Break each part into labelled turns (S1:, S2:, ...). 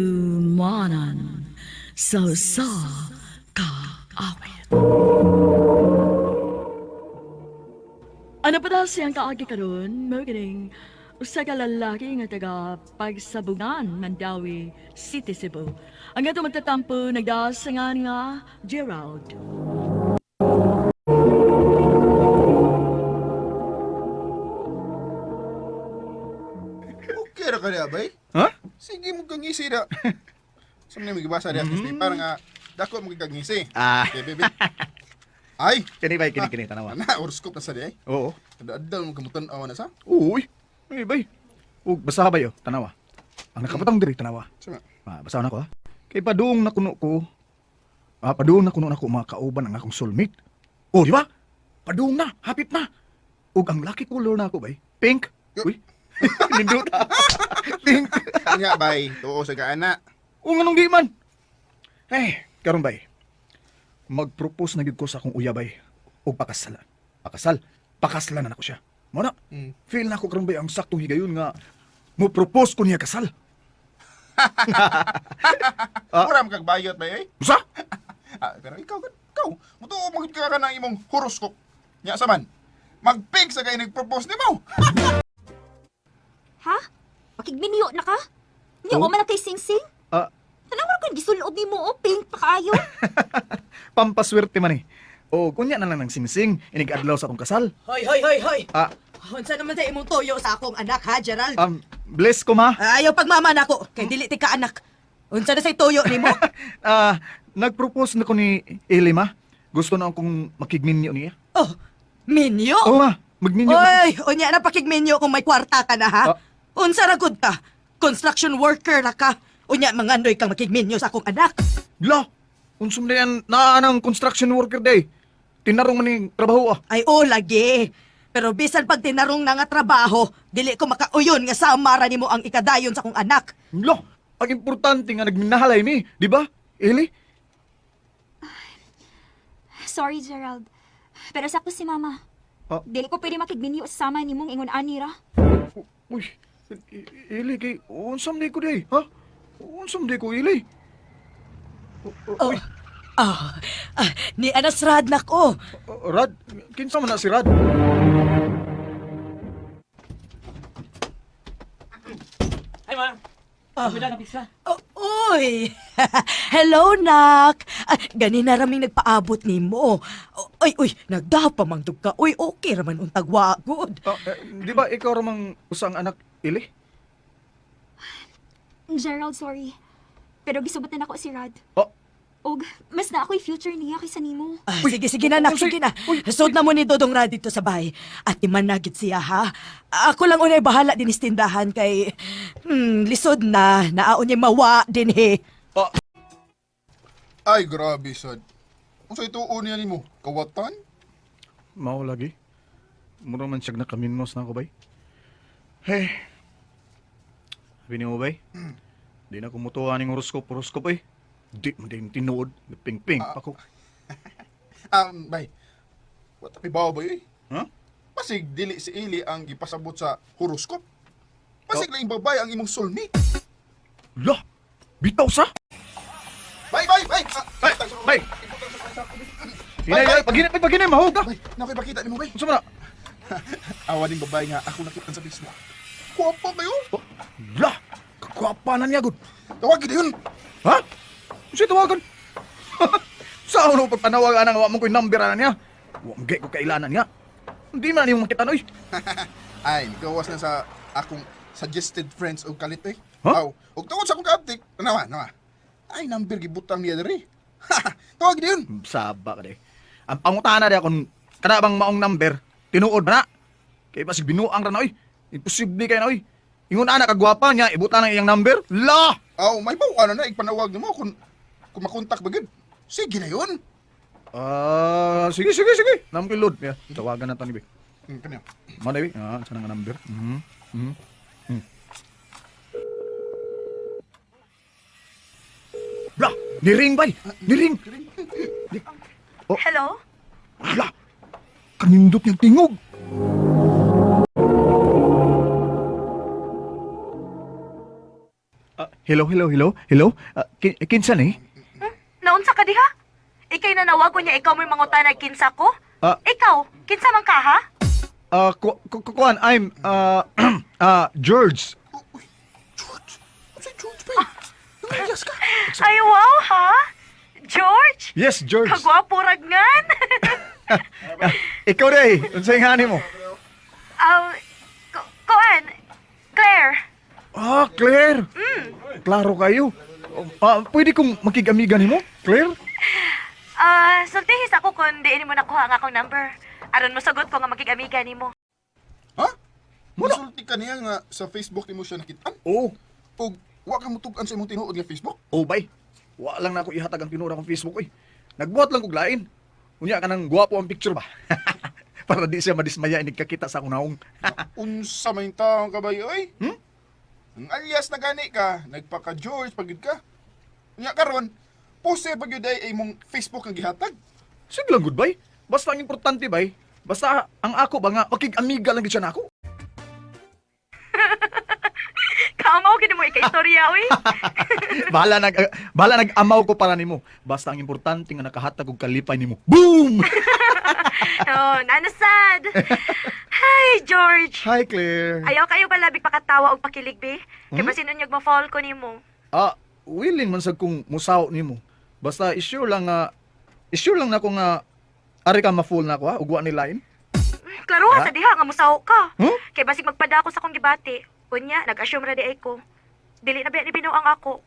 S1: Handumanan sa usa ka awit. Ano pa daw siyang kaagi karon? Mao kining usa ka lalaki nga taga Pagsabungan, Mandawi City, Cebu. Ang ato magtatampo nagdasangan nga Gerald.
S2: Okay ra ka niya, bay.
S3: Ha?
S2: Sige mo kang ngisi ra. Sa mga gibasa diya sa newspaper nga dako mo kang ngisi.
S3: Ah.
S2: Okay, baby. Ay,
S3: Kini bay, kini kini tanawa.
S2: ana horoscope na sa di ay.
S3: Oo.
S2: Adal mo kamutan awa na sa.
S3: Uy. Ay bay. Ug basa bay oh, tanawa. Ang nakabutang diri tanawa.
S2: Sama.
S3: Ah, basa na ko ha. Kay paduong na kuno ko. Ah, paduong na kuno nako mga kauban ang akong soulmate. Oh, di ba? Paduong na, hapit na. Ug ang lucky color na ako bay, pink. Uy. Nindot. Pink.
S2: Nga bay, tuo sa kaana.
S3: O nganong di man? Eh, karon bay. Mag-propose na gyud ko sa akong uyabay og pakasal. Pakasal. Pakaslan na nako siya. Mo na.
S2: Mm.
S3: Feel na ko karon bay ang saktong higayon nga mo propose ko niya kasal. Ah.
S2: Mura mo kag bayot bay ay.
S3: Usa?
S2: Ah, pero ikaw gud, ikaw, mutuo mo gud ka ka ng imong horoscope. Nya sa man. Magpig sa kay nagpropose nimo.
S4: Ha? Makigminyo na ka? Niyo
S3: Oh?
S4: man na kay Sing-Sing?
S3: Ah,
S4: Tanaw ko gisulob nimo o pink pa kaayo.
S3: pampaswerte man eh. O kunya na lang ng singsing inig-adlaw sa akong kasal.
S5: Hoy, hoy, hoy, hoy!
S3: Ah,
S5: Unsa naman sa imong toyo sa akong anak, ha, Gerald?
S3: bless ko ma.
S5: Ah, ayaw pagmama nako, kay dili ti ka anak. Unsa na say toyo nimo?
S3: Ah, nagpropose na ko ni Eli ma. Gusto na akong makigminyo niya.
S5: Oh, minyo?
S3: Oo ma, magminyo. na.
S5: Oy, unya na pakigminyo kung may kwarta ka na, ha?
S3: Ah.
S5: Unsa ra gud ka? Construction worker ra ka. Unya mangandoy kang makigminyo sa akong anak.
S3: La, unsum na yan, naa ng construction worker day. Tinarong man ni trabaho ah.
S5: Ay, oh, lagi. Pero bisan pag tinarong na nga trabaho, dili ko makauyon nga samara nimo ang ikadayon sa akong anak.
S3: La, ang importante nga nagminahalay mi, di ba? Eli?
S4: Sorry, Gerald. Pero sakto si Mama.
S3: Ah.
S4: Dili ko pwede makigminyo sa sama nimong ingon ani ra.
S3: Uy, Eli kay unsam di ko day, ha? Unsam di ko Eli?
S5: Oh,
S3: Uy,
S5: ah, ah, ni Anas Rad nako.
S3: Rad, kinsa man na si Rad?
S6: Ay, ma.
S5: Ah.
S6: Wala na pizza.
S5: Oh, uy! Hello, nak! Ah, gani na raming nagpaabot nimo. Oh, ay, uy, nagdapa mang dug ka. Uy, okay raman untag wagod.
S3: Ah, eh, di ba ikaw ramang usang anak Eli?
S4: Gerald, sorry. Pero gisubat na nako si Rad.
S3: Oh,
S4: Og mas na ako'y future niya kaysa nimo.
S5: Ah,
S3: Uy,
S5: sige, sige na, nak,
S3: uy,
S5: sige na.
S3: uy,
S5: Sud na mo ni Dodong Rad dito sa bahay. At imanagit siya, ha? Ako lang unay bahala din is tindahan kay... lisod na, naaon niya mawa din, he.
S3: ah,
S2: Ay, grabe sad. Unsa ituon niya nimo? Kawatan?
S3: mao lagi. Mura man siyag nakaminos na ako bay. Hey. Sabi niyo bay? Di na kumutuwa ning horoscope, horoscope eh. Di mo din tinuod, ping-ping pa ko.
S2: Bay. What tapi bawo bay eh?
S3: Ha?
S2: Pasig dili si Ili ang gipasabot sa horoscope. Pasig laing babae ang imong soulmate.
S3: La! Bitaw sa!
S2: Bay, bay, bay. Ah,
S3: Bay, bay. Hinay,
S2: Bay, bay.
S3: paginay, bay, paginay, mahog ka!
S2: Bay, nakoy pakita nimo bay.
S3: Unsa man na?
S2: Awa ding babae nga ako nakita sa Facebook. Kuwapa kayo.
S3: Oh, La! Kakwapa na niya, gud.
S2: Tawag gid yun.
S3: Ha? Unsa tawagan? Sa ano pagpanawag anang wa mo ko'y number ana niya? Wa mo ko kailanan niya. Hindi man nimo makita oy.
S2: Ay, gawas na sa akong suggested friends og kalit eh.
S3: Huh?
S2: Aw, og tungod sa akong kaaptik, nawa, nawa. Ay, number gibutang niya diri. Tawag gid yun.
S3: Saba ka di. Ang pangutana di kung kana bang maong number, tinuod ba na? Kay basig binuang ra na oy. Imposible kay na oy. Ingon ana kagwapa niya, ibutan ang iyang number. La!
S2: Aw, may baw ano na igpanawag nimo kung makontak ba gid. Sige na yun.
S3: Ah, sige sige sige. Nam ko'y load. Yeah, tawagan na ta ni be.
S2: Kanya.
S3: Mao na be. Ah, sana nga number. Mhm. Mhm. Mm. Bla, niring bay. Niring. Oh.
S5: Hello?
S3: Bla. Kanindot niyang tingog. Hello, hello, hello, hello. Kinsa ni?
S5: Naunsa ka diha? Ikay nanawago niya ikaw mo'y mangutanag kinsa ko?
S3: Ah.
S5: Ikaw, kinsa man ka ha?
S3: Kuan, I'm George.
S2: Uy, George! Ano George ba? Nangalyas ka?
S5: Ay wow ha? George?
S3: Yes, George.
S5: Kagwapo ragnan.
S3: Ikaw day, unsay ngani mo?
S5: Kuan, Claire.
S3: Ah, Claire. Klaro kayo. Pwede kong makig-amiga nimo, Claire?
S5: Sultihis ako kung diin mo nakuha ang akong number. Aron mo sagot ko nga makig-amiga nimo.
S2: Ha? Musulti ka niya nga sa Facebook nimo siya nakitaan?
S3: Oo.
S2: Og wa ka mutugan sa imong tinuod nga Facebook?
S3: Oh, bay. Wa lang na ako ihatag ang tinuod akong Facebook oy. Nagbuhat lang kog lain. Unya ka nang gwapo ang picture ba? Para di siya madismaya inig kakita sa akong naong.
S2: Unsa may taong ka ba oy? Hmm? Ang alias na gani ka, nagpaka George pagid ka. Unya karon, pose pag yun ay imong Facebook ang gihatag.
S3: Sige lang, goodbye. Basta ang importante, bay. Basta ang ako ba nga, makig-amiga lang gid siya nako.
S5: Kaamaw gid mo ika-istorya oy.
S3: Bahala nag-amaw ko para nimo. Basta ang importante nga nakahatag og kalipay nimo. Boom!
S5: Oh, nanasad. Hi, George.
S3: Hi, Claire.
S5: Ayaw kayo ba labig pakatawa og pakilig be? Kay basin unyag ma-fall ko nimo.
S3: Willing man sad kong musaw nimo. Basta isure lang nako nga ari ka ma-full na ako ha, ug wa ni lain.
S5: Klaro
S3: Ha?
S5: sa diha nga musaw ka.
S3: Huh?
S5: Kay basig magpada ako sa akong gibati. Unya, nag-assume ra di ay ko. Dili na biya ni binuang ako.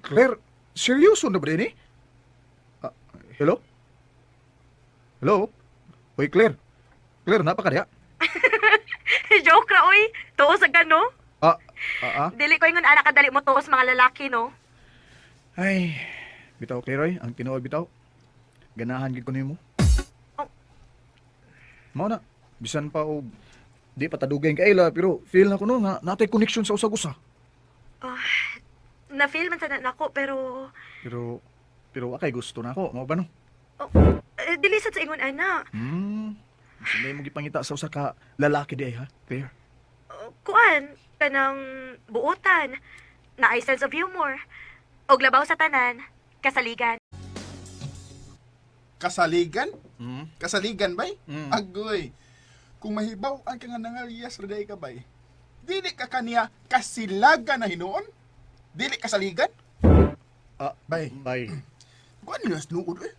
S3: Claire, seryoso na ba ni? Hello? Hello? Hoy, Claire. Claire, napa ka diha?
S5: Joke ra oy. Tuo sa gano.
S3: Ah, ah, ah.
S5: Dili ko ingon ana kadali mo tuos mga lalaki no.
S3: Ay, bitaw Claire, oy, ang tinuod bitaw. Ganahan gid ko nimo.
S5: Oh.
S3: Mao na, bisan pa og di pa tadugay kay ila pero feel na ko no nga natay connection sa usag-usa.
S5: Na-feel man sa nako pero
S3: Pero pero wa kay gusto na ako, mao ba no?
S5: oh, dili sad sa ingon ana.
S3: Sila mo gipangita sa usa ka lalaki di ay ha, Claire.
S5: Oh, kuan kanang buotan na ay sense of humor. Og labaw sa tanan, kasaligan.
S2: Kasaligan?
S3: Hmm.
S2: Kasaligan bay?
S3: Mm.
S2: Agoy. Kung mahibaw ang ka nga nangalyas ra day ka bay. Dili ka kaniya kasilagan na hinuon? Dili kasaligan?
S3: Bay. Bay.
S2: Kuan nila nuod eh.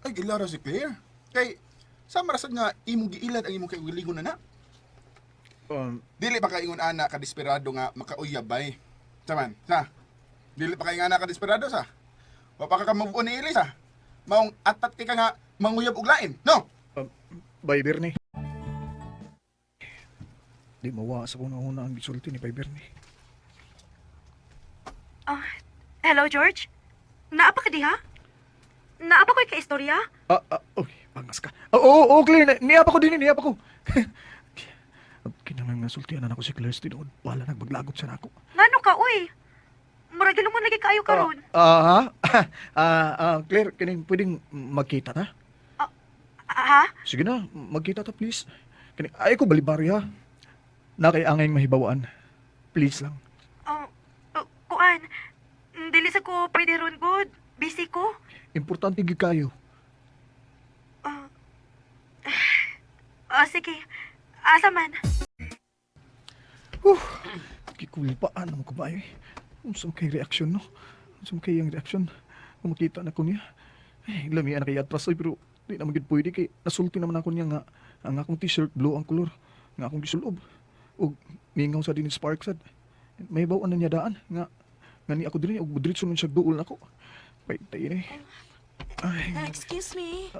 S2: Ay gilara si Claire. Kay sa marasad nga imong giilad ang imong kaugalingon na na. Dili pa ka ingon ana ka desperado nga makauyab bay. Saman, sa. Dili pa kay nga ana ka desperado sa. Wa pa ka ka move on ni Elisa. Maong atat kay ka nga manguyab og lain. No.
S3: Bay Bernie. Di mawa sa kung una ang gisulti ni Bay Bernie.
S5: Ah, hello George. Naa pa ka diha? Naa pa ko'y kaistorya?
S3: Uy, bangas ka. Oo, oh, oh, Claire, niya pa ko din, niya pa ko. Kinahanglan nga sultian na ako si Claire sa tinuod. Wala nagbaglagot sa nako.
S5: Ngano ka oy? Murag mo lagi kaayo karon.
S3: Ha? Claire, kining pwedeng magkita ta?
S5: Ha?
S3: Sige na, magkita ta please. Kini ay ko balibari ha. Na kay angay mahibawaan. Please lang.
S5: Oh, oh, kuan. Dili sa ko pwede ron good. Busy ko.
S3: Importante gyud kayo.
S5: Ah, sige. Asa man?
S3: Huh. Kikulpaan mo ko ba eh. Unsa man kay reaksyon no? Unsa man kay ang reaksyon? Kung makita na ko niya. Ay, lami na kay atras oy, pero di naman gid pwede kay nasulti naman ako niya nga ang akong t-shirt blue ang kolor nga akong gisulob. Og mingaw sa din ni Spark sad. May baw na niya daan nga nga ni ako diri og diretso man siya duol nako. Paytay ni. Ay,
S5: Excuse me.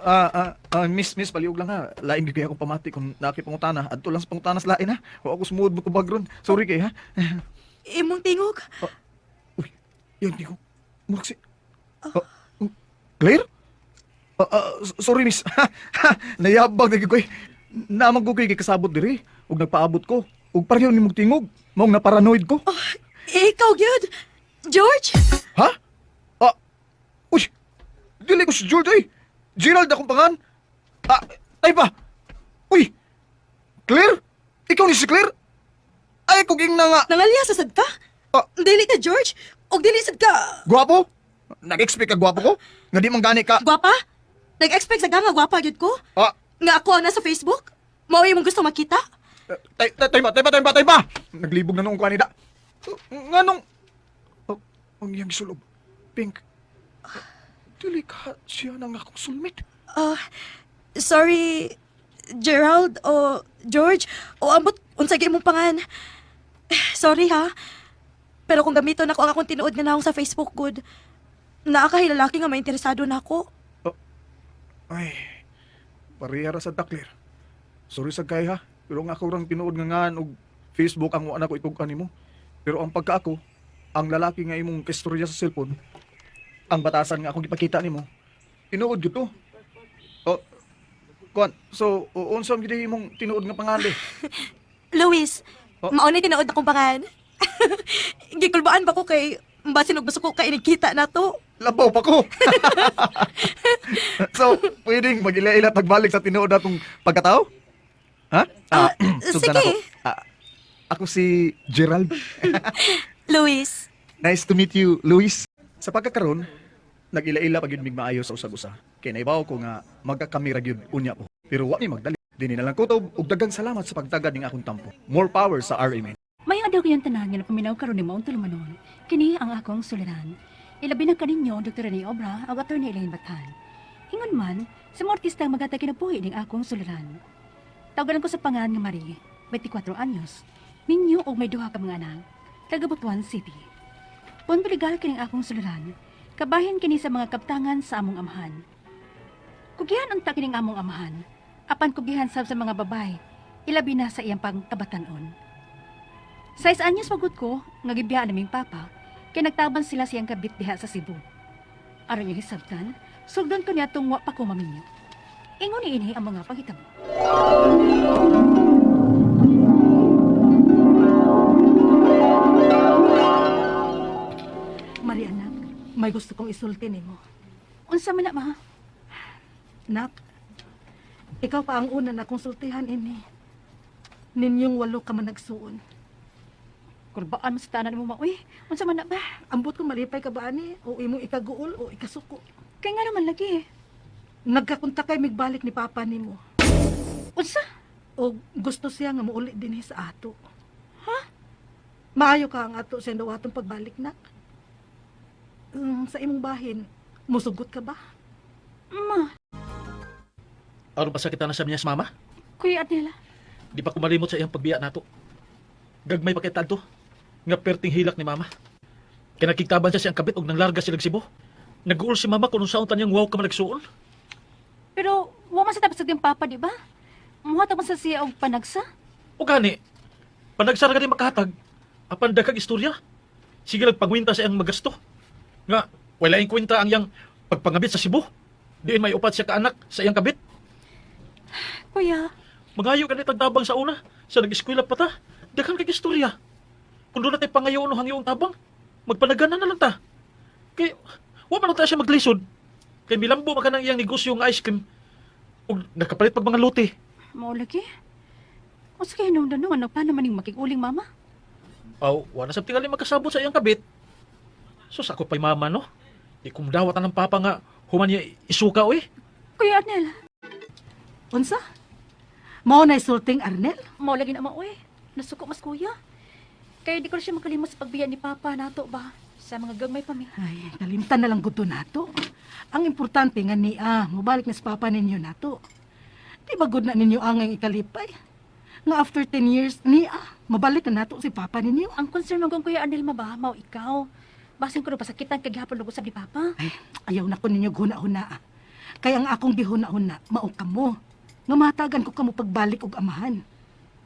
S3: Miss, miss, paliog lang ha. Lain gyud kay akong pamati kung nakipangutana. Adto lang sa pangutana sa lain ha. Wa ako sumuod mo kubagron. Sorry kay ha.
S5: Imong tingog.
S3: Uy, yan di ko. Murag si... Ah, Claire? Sorry, miss. Nayabag na gyud ko eh. Naamang ko kay kasabot diri. Ug nagpaabot ko. Ug pareho ni mong tingog. Maong naparanoid ko.
S5: Ikaw gyud. George?
S3: Ha? Uy! Dili ko si George ay! Gerald akong pangan! Ay pa! Uy! Claire? Ikaw ni si Claire? Ay, kung na nga!
S5: Nangalya sa sad ka?
S3: Ah.
S5: Dili ka, George. Og dili sad ka
S3: Gwapo? Nag-expect ka gwapo ko? Nga di man gani ka.
S5: gwapa? Nag-expect sa ka nga gwapa gyud ko?
S3: Ah,
S5: Nga ako ang nasa Facebook? Mao imong gusto makita?
S3: tay tay tay ba, tay ba, tay ba, tay ba. Naglibog na noong kanida. Nga nung oh, ang iyang sulob. Pink. Dili ka siya nang akong sulmit.
S5: Ah, sorry, Gerald o George o ambot unsa gyud imong pangan. Sorry ha. Pero kung gamiton ako ang akong tinuod nga naong sa Facebook good, naa kay lalaki nga mainteresado na ako.
S3: Ay, pareha ra sa takler. Sorry sa kay ha, pero ang ako rang tinuod nga ngan og Facebook ang wa na ko itug-an nimo. Pero ang pagka ako, ang lalaki nga imong kistorya sa cellphone, ang batasan nga akong gipakita nimo, tinuod gyud to. Oh, kuan, so unsa man gyud imong tinuod nga pangali?
S5: Luis,
S3: Oh.
S5: mao ni tinuod akong pangan. Gikulbaan ba ko kay basin og basuko kay inikita na to.
S3: Labaw pa ko. So, pwedeng mag-ila-ila pagbalik sa tinuod natong pagkatao? Ha?
S5: Ah,
S3: sugdan
S5: sige.
S3: ako. Ah, ako si Gerald.
S5: Luis,
S3: Nice to meet you, Luis. Sa pagkakaron, nag-ila-ila pag yun mig maayo sa usag-usa. Kay naibaw ko nga magkakami ra gyud unya po. Pero wa mi magdali. Dini na lang kutob ug daghang salamat sa pagtagad ning akong tampo. More power sa RMN.
S7: May adlaw kayong tanan nga napaminaw karon ni maong tulumanon. Kini ang akong suliran. Ilabi na kaninyo Dr. Rene Obra ug Attorney Elaine Batan. Ingon man, sa mga artista ang magatag kinabuhi ning akong suliran. Tawagan ko sa pangan nga Marie, 24 anyos. Minyo og may duha ka mga anak, taga Butuan City. Punto legal kining akong suliran. Kabahin kini sa mga kaptangan sa among amahan. Kugihan unta kining among amahan. Apan kugihan sab sa mga babay, ilabi na sa iyang pangkabatanon. Sais anyos magud ko, nga gibiyaan naming papa, kay nagtaban sila siyang kabit diha sa Cebu. Aron yung hisabtan, sugdon ko niya tong wa pa ko maminyo. Ingon ni inhi ang mga panghitabo.
S8: Marianak, may gusto kong isulti nimo.
S7: Unsa man na ma?
S8: Nak, ikaw pa ang una na konsultihan ini. Ninyong walo ka man nagsuon.
S7: Kurbaan mo sa tanan mo ma uy. Unsa man na ba?
S8: Ambot ko malipay ka ba ani o imong ikaguol o ikasuko.
S7: Kay nga naman lagi eh.
S8: Nagkakunta kay migbalik ni papa nimo.
S7: Unsa?
S8: O gusto siya nga muuli dinhi sa ato. Ha? Maayo ka ang ato sa atong pagbalik nak. Sa imong bahin, musugot ka ba?
S7: Ma,
S6: Aron pa sa kita na sabi niya sa mama,
S7: Kuya Adela.
S6: di pa ko malimot sa iyang pagbiya nato. Gagmay pa kay tadto, nga perting hilak ni mama. Kaya nakigtaban siya siyang kabit og nanglarga sila Cebu. Nag-uul si mama kung unsaon tanyang wow ka managsuon.
S7: Pero wa man sa tapos sa papa, di ba? Muhatag man sa siya og panagsa.
S6: O gani, panagsara ka ni makahatag, apan dagkag istorya. Sige nagpagwinta sa iyang magasto. Nga, wala yung kwenta ang iyang pagpangabit sa Cebu. Diin may upat siya kaanak sa iyang kabit.
S7: Kuya,
S6: Magayo ka ni tagtabang sa una, sa nag-eskwela pa ta. Daghan kag istorya. Kung doon natin pangayo no hangyo ang tabang, magpanagana na lang ta. Kay, wa man ta siya maglisod. Kay milambo man ka ng iyang negosyo nga ice cream. Ug nakapalit pag mga lote.
S7: mao lagi. Unsa kay hinungdan no, nagplano man ning makig-uling mama?
S6: Aw, wala sa tingali magkasabot sa iyang kabit. Sus, ako pa'y mama, no? Di kumdawat na ng papa nga, human niya isuka, oy.
S7: Kuya Arnel,
S8: Unsa? Mao na isulting Arnel?
S7: mao lagi na mao eh. Nasuko mas kuya. Kaya di ko na siya makalimot sa pagbiya ni papa nato ba? Sa mga gagmay pa mi.
S8: Ay, kalimtan na lang gud nato. Ang importante nga niya, mobalik na sa papa ninyo nato. Di ba good na ninyo ang ikalipay? Nga after 10 years, niya, mabalik na nato si papa ninyo.
S7: Ang concern mo kung Kuya Arnel ma ba, mao ikaw. Basin ko na pasakitan kagihapon lugod sa ni papa.
S8: Ay, ayaw na ko ninyo huna-huna. Ah. Kaya ang akong gihuna-huna, mao kamo. Nga matagan ko kamo pagbalik og amahan.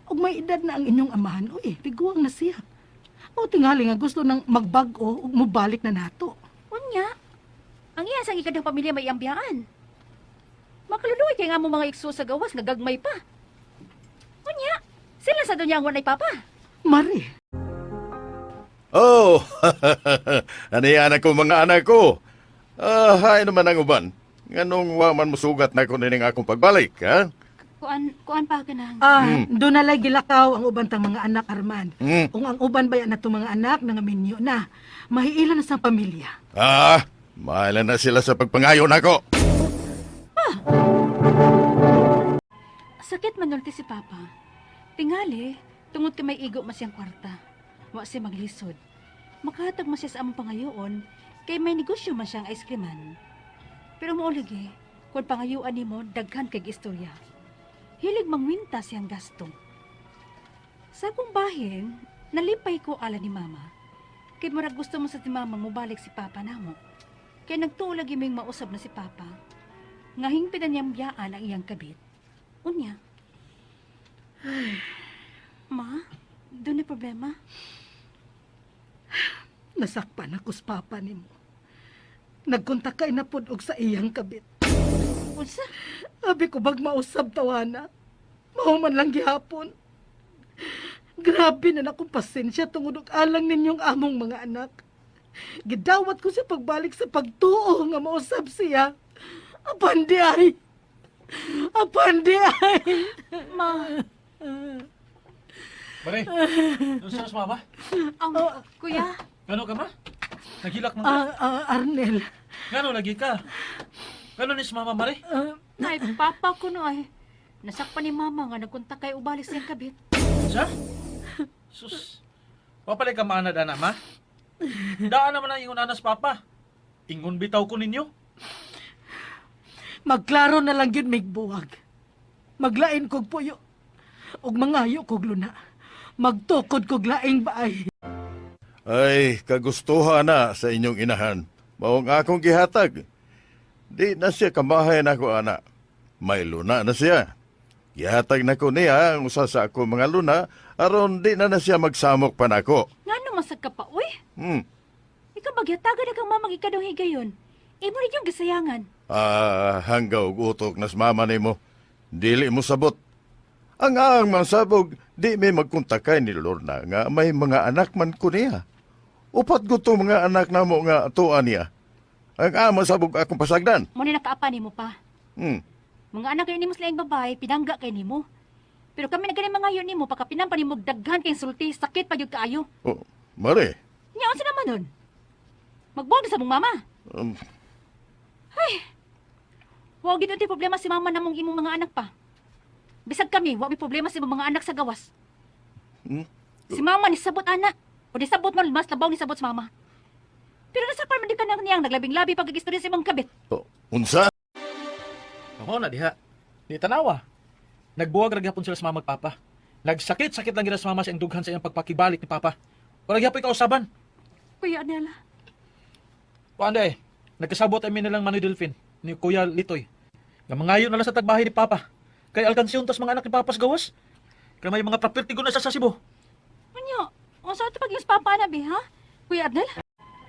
S8: Og may edad na ang inyong amahan, uy, tiguang na siya. Mao tingali nga gusto nang magbag-o ug mobalik na nato.
S7: Unya, ang iya sa ikadang pamilya may ambiyaan. Makaluluoy kay nga mo mga ikso sa gawas nga gagmay pa. Unya, sila sa dunya ang wanay papa.
S8: Mari,
S9: Oh, aniyan ako mga anak ko. Ah, hay naman ang uban. Nganong wa man musugat na ko nining akong pagbalik, ha?
S7: Kuan, kuan pa ka nang.
S8: Ah, doon na lang gilakaw ang uban tang mga anak, Armand. Kung ang uban ba yan na itong mga anak, nangaminyo na. Mahiila na sa pamilya.
S9: Ah, mahala na sila sa pagpangayon nako.
S7: Sakit manulti si Papa. Tingali, tungod kay may igo man siyang kwarta. Wa siya maglisod. Makahatag man siya sa among pangayoon, kay may negosyo man siyang ice creaman. Pero mao lagi, kung pangayuan nimo daghan kay istorya. Hilig mangwinta siyang gasto. Sa akong bahin, nalipay ko ala ni Mama. Kay murag gusto mo sa ti Mama mobalik si Papa namo. Kay nagtuo lagi ming mausab na si Papa. Nga hingpit na niyang biyaan ang iyang kabit. Unya. Ma, doon na problema.
S8: Nasakpan ako sa papa nimo. Nagkontak kay na pod og sa iyang kabit.
S7: Unsa?
S8: Abi ko bag mausab tawana. Mao man lang gihapon. Grabe na akong pasensya tungod og alang ninyong among mga anak. Gidawat ko siya pagbalik sa pagtuo nga mausab siya. Apan di ay. Apan di ay.
S7: Ma,
S6: Mare, unsa sa mama?
S7: ang kuya,
S6: Ngano ka ma? Naghilak man ka?
S8: Ah, ah, Arnel.
S6: Ngano lagi ka? Ngano ni si mama, Mare?
S8: Ah,
S7: ay papa ko no ay. Nasakpan ni mama nga nagkontak kay ubalik siyang kabit.
S6: Unsa? Sus. Wa palay ka maanad ana, ma? Daan naman ang ingon anas papa. Ingon bitaw ko ninyo.
S8: Magklaro na lang yun, migbuwag. Maglain kog puyo. Ug mangayo kog luna. Magtukod kog laing baay.
S9: Ay, kagustuhan na sa inyong inahan. Maong akong gihatag. Di na siya kamahay na ko, ana. May luna na siya. Gihatag na ko niya ang usa sa ako mga luna aron di na na siya magsamok pa nako.
S7: Ngano masag ka pa, uy? Ikaw magyatagan na kang mamang ikadong higayon. Imo rin yung gisayangan.
S9: Ah, hanggaw og utok nas mama nimo. Dili mo sabot. Ang aang mansabog, di may magkontakay ni Lorna nga may mga anak man ko niya. Upat gusto mga anak namo nga tuwa niya. Ang aang mansabog akong pasagdan.
S7: Mo ni nakaapa nimo pa. Mga anak kay nimo sa laing babae, pinangga kay nimo. Pero kami na gani mga yun nimo, pagka pinampa nimo daghan kay sulti, sakit pa gyud kaayo.
S9: Oh, mare.
S7: Nya unsa naman nun? Magbuwag sa mong mama. Wa gid untay problema si mama namong imong mga anak pa. Bisag kami, wa may problema sa imong mga anak sa gawas. Si mama ni sabot ana. O di sabot man mas labaw ni sabot sa mama. Pero nasa pa man di ka nang niyang naglabing-labi pag istorya sa imong kabit.
S9: Oh, unsa?
S6: Ako na diha. Di tanawa. Nagbuwag ra gyapon sila sa mama ug papa. Nagsakit-sakit lang gid sa mama sa iyang dughan sa iyang pagpakibalik ni papa. Wala gyapon kausaban.
S7: Kuya Anela.
S6: Kuan eh. Nagkasabot ay nilang Manoy Delfin ni Kuya Litoy. Nga mangayo na lang sa tagbahay ni Papa. Kay alkansyon tas mga anak ni Papa sa gawas. Kay may mga property ko na sa Cebu.
S7: Unyo, unsa ato pag papa na bi ha? Kuya Arnel?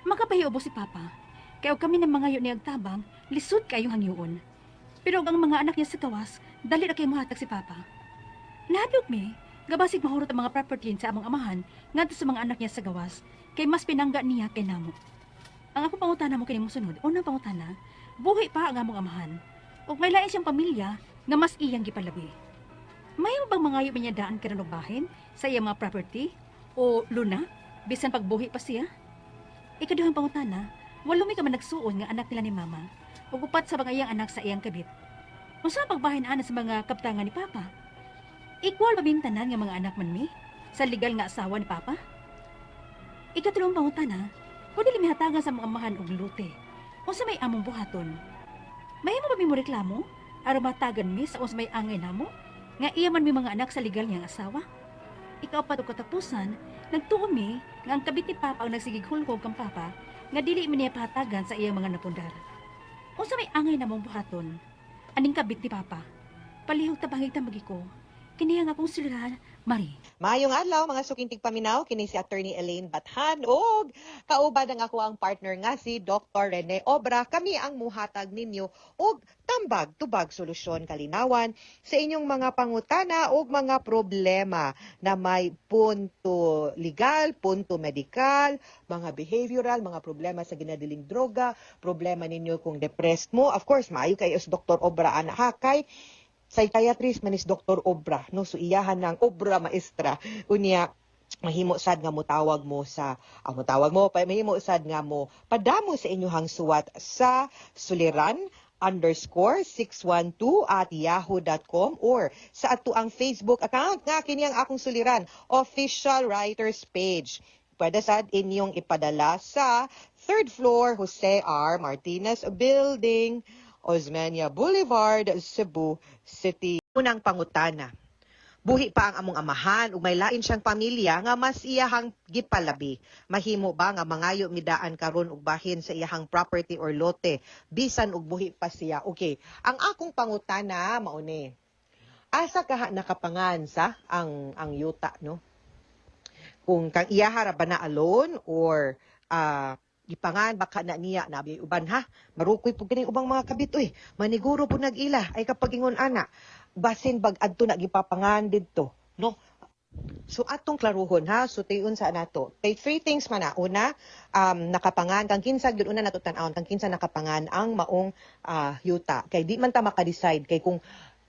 S7: Makapahiubo si papa. Kay og kami ng mga yun niyang tabang, lisod kayong hangyoon. Pero og ang mga anak niya sa gawas, dali ra kay mohatag si papa. Nahadlok mi, gabasig mahurot ang mga property sa among amahan ngadto sa mga anak niya sa gawas, kay mas pinangga niya kay namo. Ang akong pangutana mo kini mosunod, unang pangutana, buhi pa ang among amahan. Ug may lain siyang pamilya nga mas iyang gipalabi. May bang mga yun niya daan karon og bahin sa iyang mga property o luna bisan pagbuhi pa siya? Ikaduhang pangutana, walo may ka man nagsuon nga anak nila ni mama ug upat sa mga iyang anak sa iyang kabit. Unsa ang pagbahin ana sa mga kaptangan ni papa? Equal ba ming tanan nga mga anak man mi sa legal nga asawa ni papa? Ikatulong pangutana, kung dili mihatagan sa mga amahan og lute, unsa may among buhaton? Mahimo ba mi mo reklamo? Aron matagan mi sa unsa may angay namo? Nga iya man mi mga anak sa legal niyang asawa? Ikaapat og katapusan, nagtuo mi nga ang kabit ni Papa ang nagsigig hulhog kang Papa nga dili mi niya pahatagan sa iyang mga napundar. Unsa may angay namong buhaton? Aning kabit ni Papa? Palihog tabangig tamagi ko. Kini ang akong suliran, Marie.
S10: Maayong adlaw mga suking tigpaminaw, kini si Attorney Elaine Bathan ug kauban ang ako ang partner nga si Dr. Rene Obra. Kami ang muhatag ninyo og tambag tubag solusyon kalinawan sa inyong mga pangutana ug mga problema na may punto legal, punto medikal, mga behavioral, mga problema sa ginadiling droga, problema ninyo kung depressed mo. Of course, maayo kay us Dr. Obra ana ha kay Psychiatrist man is Dr. Obra, no? So iyahan ng obra maestra. Unya mahimo sad nga motawag mo sa motawag mo pa, mahimo sad nga mo padamo sa inyuhang suwat sa suliran_612@yahoo.com or sa ato ang Facebook account nga kini ang Akong Suliran Official Writers page. Pwede sad inyong ipadala sa third floor, Jose R. Martinez Building, Osmeña Boulevard, Cebu City. Unang pangutana. Buhi pa ang among amahan ug may lain siyang pamilya nga mas iyahang gipalabi. Mahimo ba nga mangayo midaan karon og bahin sa iyahang property or lote bisan og buhi pa siya? Okay, ang akong pangutana mao ni. Asa kaha nakapangan sa ang yuta, no? Kung kang iyaha ra ba na alone or gipangan baka na niya nabi uban, ha? Marukoy pud kini ubang mga kabit, uy, maniguro pud nag-ila ay kapag ingon ana, basin bag adto na gipapangan didto, no? So atong klaruhon, ha. So tion sa nato kay three things man na. Una, nakapangan kang kinsa gyud. Una nato tan-awon kang kinsa nakapangan ang maong yuta, kay di man ta maka-decide, kay kung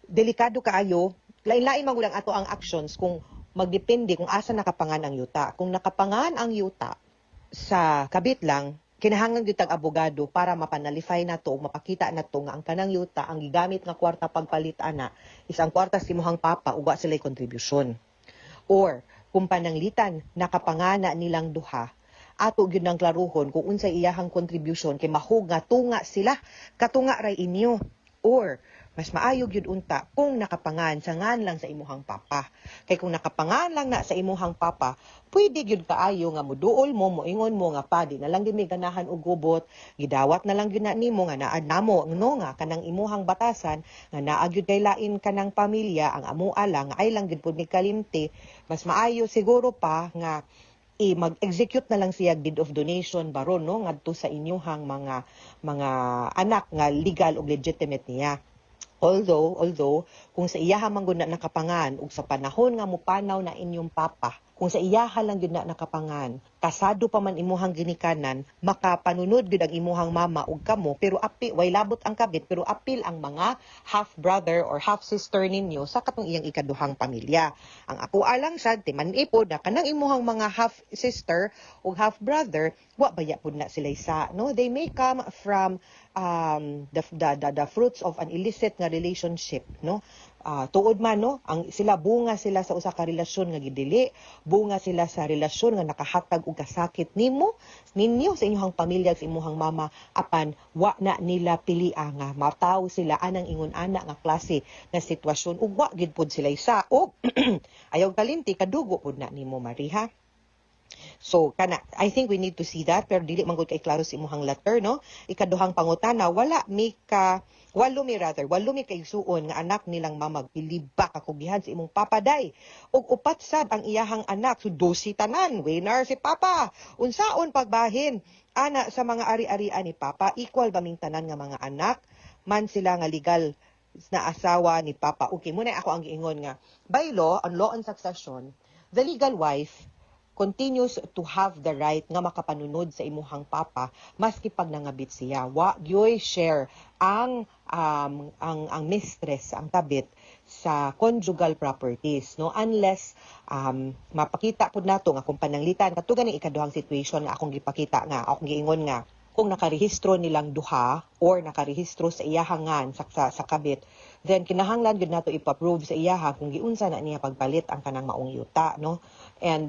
S10: delikado kaayo, lain-lain man gud ang ato ang actions kung magdepende kung asa nakapangan ang yuta. Kung nakapangan ang yuta sa kabit lang, kinahanglan gyud tag abogado para mapanullify nato o mapakita nato nga ang kanang yuta, ang gigamit nga kwarta pagpalit ana is ang kwarta sa imuhang papa ug wa sila'y contribution. Or kung pananglitan nakapangana nilang duha, ato gyud nang klaruhon kung unsay iyahang contribution kay mahug nga tunga sila, katunga ray inyo. Or mas maayo gyud unta kung nakapangan sa ngan lang sa imuhang papa, kay kung nakapangan lang na sa imuhang papa, pwede gyud kaayo nga muduol mo, moingon mo nga padi na lang gyud may ganahan og gubot, gidawat na lang gyud na nimo nga naa namo, no, nga kanang imuhang batasan nga naa gyud kay lain kanang pamilya, ang amoa lang ay lang gyud pud ni kalimti. Mas maayo siguro pa nga i mag-execute na lang siya deed of donation baron, no, ngadto sa inyuhang mga anak nga legal ug legitimate niya. Although kung sa iyaha man gud na nakapangan ug sa panahon nga mupanaw na inyong papa, kung sa iyaha lang gyud na nakapangan, kasado pa man imuhang ginikanan, makapanunod gyud ang imuhang mama ug kamo, pero api way labot ang kabit, pero apil ang mga half brother or half sister ninyo sa katong iyang ikaduhang pamilya. Ang ako alang sad timan-i pod na kanang imuhang mga half sister ug half brother, wa baya pud na sila isa, no? They may come from the fruits of an illicit nga relationship, no? Tuod man, no, ang sila bunga sila sa usa ka relasyon nga gidili, bunga sila sa relasyon nga nakahatag og kasakit nimo, ninyo, sa inyong pamilya, sa imuhang mama, apan wa na nila pilia nga mataw sila anang ingon ana nga klase nga sitwasyon ug wa gid pod sila isa. Og ayaw kalimti, kadugo pod na nimo, Mariha. So kana, I think we need to see that, pero dili man gud kay klaro sa imuhang letter, no? Ikaduhang pangutana, wala mi ka walo mi, rather walo mi kaigsuon nga anak nilang mama, pilibak kakugihan sa imong papa day. Ug upat sad ang iyahang anak, so 12 tanan, winner si papa. Unsaon pagbahin ana sa mga ari-arian ni papa? Equal ba ming tanan nga mga anak man sila nga legal na asawa ni papa? Okay, muna ako ang giingon nga by law, on law on succession, the legal wife continues to have the right nga makapanunod sa imuhang papa maski pag nangabit siya. Wa gyoy share ang mistress, ang kabit, sa conjugal properties, no, unless mapakita pud nato nga kung pananglitan kato ganing ikaduhang situation nga akong gipakita, nga akong giingon nga kung nakarehistro nilang duha or nakarehistro sa iyahangan sa kabit, then kinahanglan gyud nato ipa-prove sa iyaha kung giunsa na niya pagpalit ang kanang maong yuta, no? And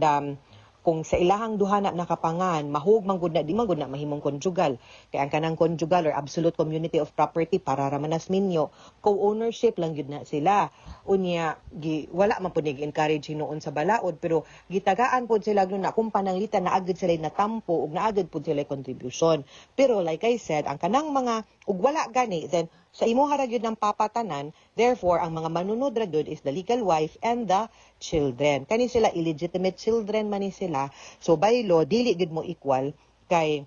S10: kung sa ilahang duha na nakapangan, mahug man gud na, di man gud na mahimong conjugal. Kay ang kanang conjugal or absolute community of property para ra man nas minyo, co-ownership lang gyud na sila. Unya gi wala man pud ni encourage hinuon sa balaod, pero gitagaan pud sila gyud na kung pananglitan na agad sila natampo ug naagad pud sila contribution. Pero like I said, ang kanang mga ug wala gani, then sa imuha ra gyud ng papatanan. Therefore, ang mga manunod ra gyud is the legal wife and the children. Kani sila, illegitimate children man ni sila. So by law, dili gyud mo equal kay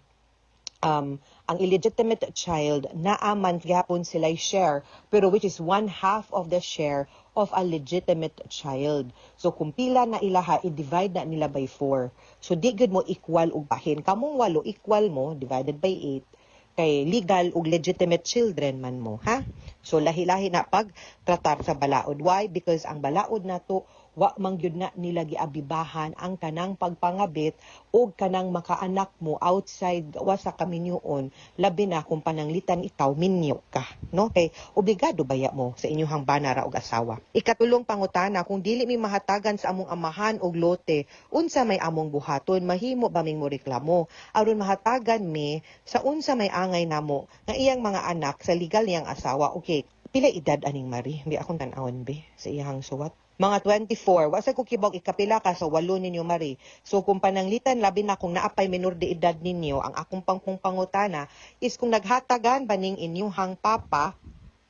S10: ang illegitimate child naa man gihapon sila share, pero which is one half of the share of a legitimate child. So kung pila na ilaha, i-divide na nila by 4. So di gyud mo equal og bahin. Kamong walo, equal mo divided by 8. Kay legal ug legitimate children man mo, ha? So lahi-lahi na pag tratar sa balaod. Why? Because ang balaod nato, wa man gyud na nila giabibahan ang kanang pagpangabit og kanang makaanak mo outside wa sa kaminyuon, labi na kung pananglitan ikaw minyo ka, no? Kay obligado baya mo sa inyong bana ra og asawa. Ikatulong pangutana, kung dili mi mahatagan sa among amahan og lote, unsa may among buhaton? Mahimo ba ming moreklamo aron mahatagan mi sa unsa may angay namo nga iyang mga anak sa legal niyang asawa? Okay, pila edad aning Marie? Bi akong tan-awon be sa iyang suwat. Mga 24. Wa sa ko kibaw ikapila ka sa walo ninyo, Marie. So kung pananglitan, labi na kung naapay minor de edad ninyo, ang akong pangpong pangutana is kung naghatagan ba ning inyuhang papa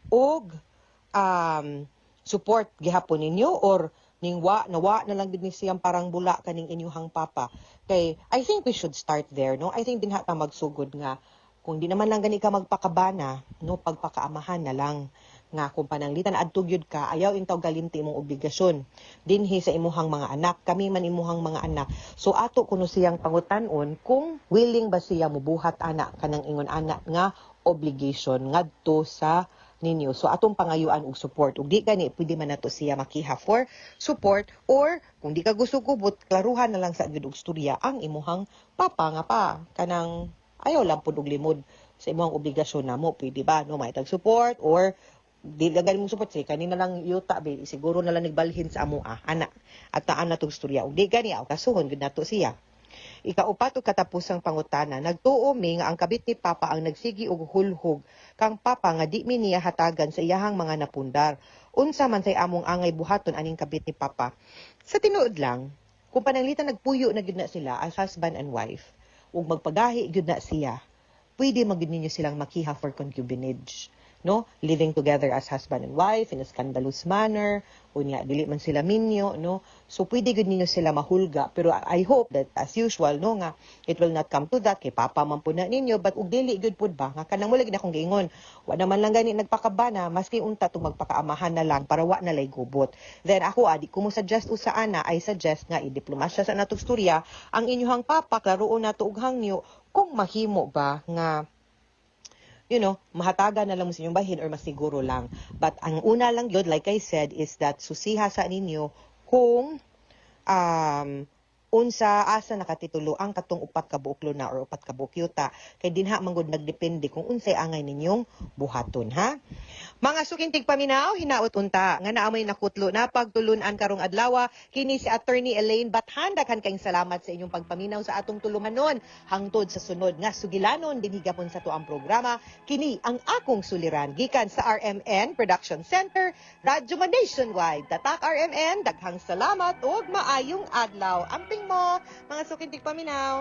S10: og support gihapon ninyo or ning wa na wa na lang gid ni siyang parang bula kaning inyuhang papa. Kay I think we should start there, no? I think dinha ta magsugod nga kung di naman lang gani ka magpakabana, no, pagpakaamahan na lang nga kung pananglitan adto gyud ka, ayaw intaw galimti imong obligasyon dinhi sa imuhang mga anak, kami man imuhang mga anak. So ato kuno siyang pangutan-on kung willing ba siya mubuhat ana kanang ingon ana nga obligation ngadto sa ninyo. So atong pangayuan og support, ug di gani pwede man nato siya makiha for support, or kung di ka gusto gubot, klaruhan na lang sa gyud og storya ang imuhang papa nga pa kanang ayaw lang pud og limod sa imuhang obligasyon namo, pwede ba, no? May tag support or di lang gani mong support, say kanina lang yuta be siguro na lang nagbalhin sa amo, ah, ana at taan na tong storya. Ug di gani, aw kasuhon gud nato siya. Ikaupat ug katapusang pangutana, nagtuo mi nga ang kabit ni Papa ang nagsigi og hulhog kang Papa nga di mi niya hatagan sa iyahang mga napundar. Unsa man say among angay buhaton aning kabit ni Papa? Sa tinuod lang, kung pananglitan nagpuyo na gyud na sila as husband and wife ug magpagahi gyud na siya, pwede man gyud ninyo silang makiha for concubinage, no? Living together as husband and wife in a scandalous manner, unya dili man sila minyo, no? So pwede gyud ninyo sila mahulga, pero I hope that as usual, no, nga it will not come to that kay papa man pud na ninyo. But ug dili gyud pud ba nga kanang wala gid akong giingon, wa naman lang gani nagpakabana, maski unta tong magpakaamahan na lang para wa na lay gubot. Then ako, adi ko mo suggest usa ana, I suggest nga i-diplomasya sa natong storya ang inyuhang papa, klaroon nato og hangyo kung mahimo ba nga mahatagan na lang mo sa inyong bahin or masiguro lang. But ang una lang yun, like I said, is that susiha sa ninyo kung unsa asa nakatitulo ang katong upat ka buok luna or upat ka buok yuta, kay dinha man gud nagdepende kung unsay angay ninyong buhaton, ha? Mga suking tigpaminaw, hinaot unta nga naa moy nakutlo na pagtulunan karong adlaw. Kini si Attorney Elaine Bathan. Daghan kayong salamat sa inyong pagpaminaw sa atong tulumanon. Hangtod sa sunod nga sugilanon dinhi gapon sa tuang programa, kini ang Akong Suliran, gikan sa RMN Production Center, Radyo Man Nationwide. Tatak RMN, daghang salamat ug maayong adlaw. Amping mo, mga suking tigpaminaw.